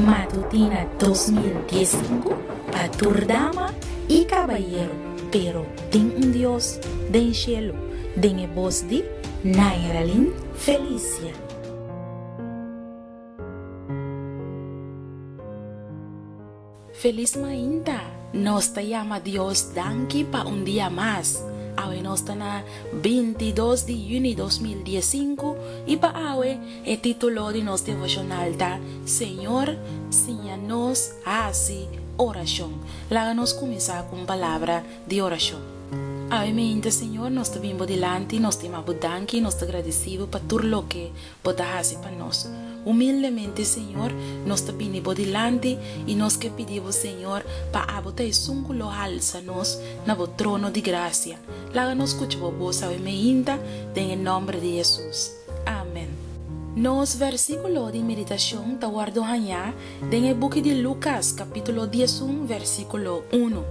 Matutina 2015 pa tur dama y cabayero, pero tin un Dios den cielo, den e bos di Nairalyn Felicia. Felis mainta! Nos ta yama Dios danki pa un dia mas. Awe nos ta na 22 di yüni 2015 i pa awe e título di nos devoshonal ta Señor, siña nos hasi orashon. Laga nos kuminsá ku un palabra di orashon. Awe mainta, Señor, nos ta bin bo dilanti, nos ta yama bo danki, nos ta gradisí bo pa tur loke Bo ta hasi pa nos. Humildemente, Señor, nos ta bini Bo dilanti i nos ke pidi Bo, Señor, pa Abo ta esun ku lo halsa nos na Bo trono di grasia. Laga nos skucha Bo bos awe meinta, den e nòmber di Hesus. Amen. Nos versíkulo di meditashon ta wòrdu hañá den e buki di Lukas, kapítulo 11, versíkulo unu.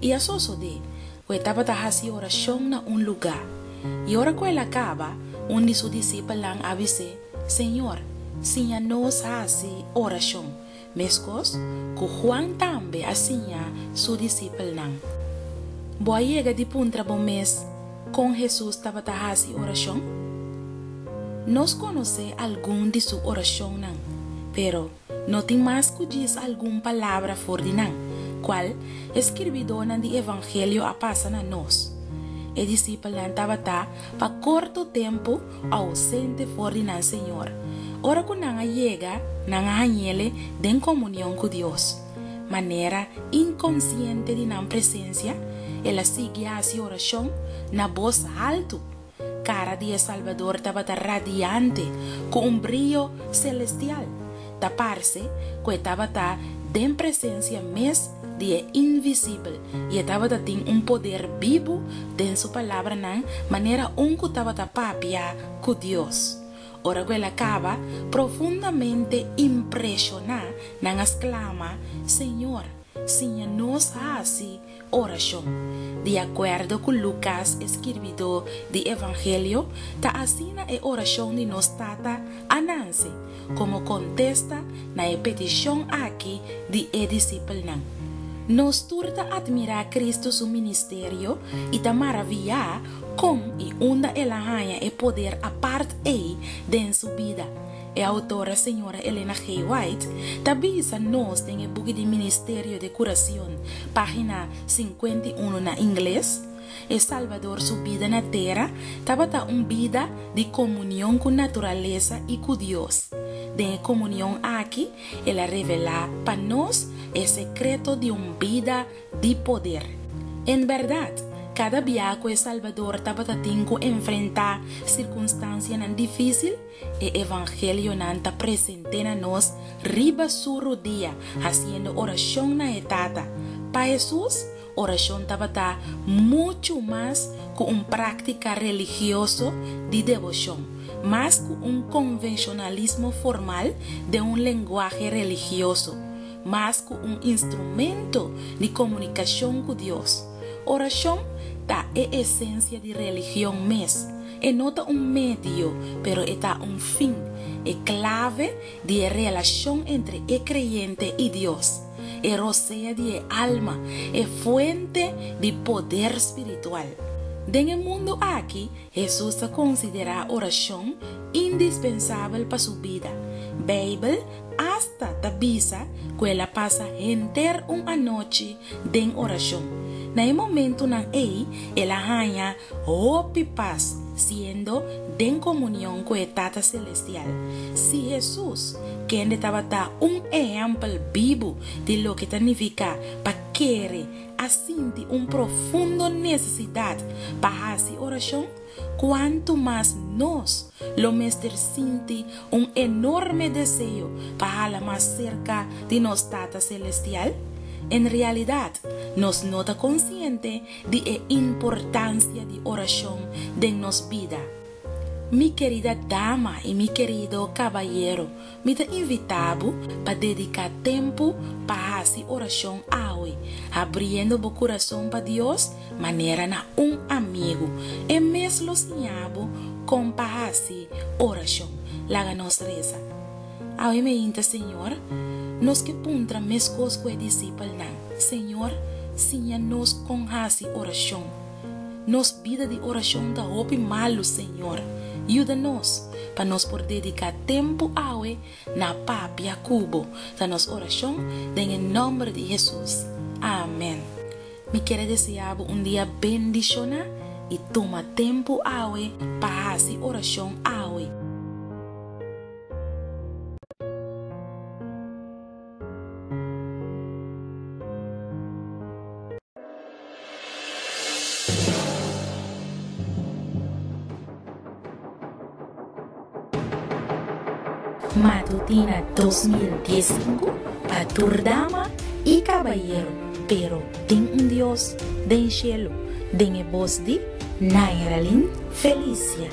I a sosodé ku e tabata hasi orashon na un lugá. I ora ku el a kaba, un di su disipelnan a bis'é, Señor, siña nos hasi orashon, meskos ku Juan tambe a siña su disipelnan. Bo a yega di puntra bo mes kon Hesus tabata hasi orashon? Nos konosé algun di su orashonnan, pero No tin mas ku djis algun palabra for di nan, kual e skirbidónan di Evangelio a pasa na nos. E disipelnan tabata pa korto tempu ousente for di nan Señor. Ora ku nan a yega, nan a hañ'Ele den komunion ku Dios. Manera inkonsiente di nan presensia, El a sigui hasi orashon na bos haltu. Cara di e Salbador tabata radiante cu un briyo celestial. Ta parce cu e tabata den presencia mes di e Invisibel i e tabata tin un poder bibu den su palabranan manera un cu tabata papia cu Dios. Ora cu el a caba, profundamente impresioná, nan a sclama, Señor, siña nos haci orashon. Di akuerdo ku Lukas, e skirbidó di Evangelio, ta asina e orashon di Nos Tata a nanse, komo kontesta na e petishon aki di e disipelnan. Nos tur ta atmirá Kristu su ministerio i ta maraviyá kon i unda el a haña e poder apart ei den su bida. E autora señora Elena G. White ta bisa nos den e buki di Ministerio de Curacion, página 51 na ingles, E Salbador su bida na tera tabata un bida di komunion ku naturalesa i ku Dios. Den e komunion aki el a revelá pa nos e sekreto di un bida di poder. En bèrdat, kada bia ku e Salbador tabata tin ku enfrentá sirkunstansianan difísil, E evangelionan ta present'é na nos riba su rudia hasiendo orashon na e Tata. Pa Hesus, orashon tabata muchu mas ku un práktika religioso di deboshon, mas ku un konvenshonalismo formal den un lenguahe religioso, mas ku un instrumento di komunikashon ku Dios. Orashon ta e esensia di religion mes. E no ta un medio, pero e ta un fin, e klave di e relashon entre e kreyente i Dios, e rosea di e alma, e fuente di poder spiritual. Den e mundu aki, Hesus ta konsiderá orashon indispensabel pa su bida. Beibel asta ta bisa ku el a pasa henter un anochi den orashon. Na e momentunan ei, el a haña hopi pas siendo den komunion ku e Tata Selestial. Si Hesus, kende tabata un ehèmpel bibu di loke ta nifiká pa kere, a sinti un profundo nesesidat pa hasi orashon, kuantu mas nos lo mester sinti un enorme deseo pa hala mas serka di nos Tata Selestial? En realidat, nos no ta konsiente di e importansia di orashon den nos bida. Mi kerida dama i mi kerido kabayero, mi ta invitá bo pa dediká tempu pa hasi orashon awe, habriendo bo kurason pa Dios manera na un amigu. E mes lo siña bo kon pa hasi orashon. Laga nos resa. Awe meinta, Señor, nos ke puntra meskos ku e disipelnan, Señor, siña nos kon hasi orashon. Nos bida di orashon ta hopi malu, Señor. Yuda nos pa nos por dediká tempu awe na papia ku bo. Ta nos orashon den e nòmber di Hesus. Amèn. Mi kere deseá bo un dia bendishoná i tuma tempu awe pa hasi orashon awe. Matutina 2015 pa tur dama y cabayero, pero tin un Dios den cielo, den e bos di Nairalyn Felicia.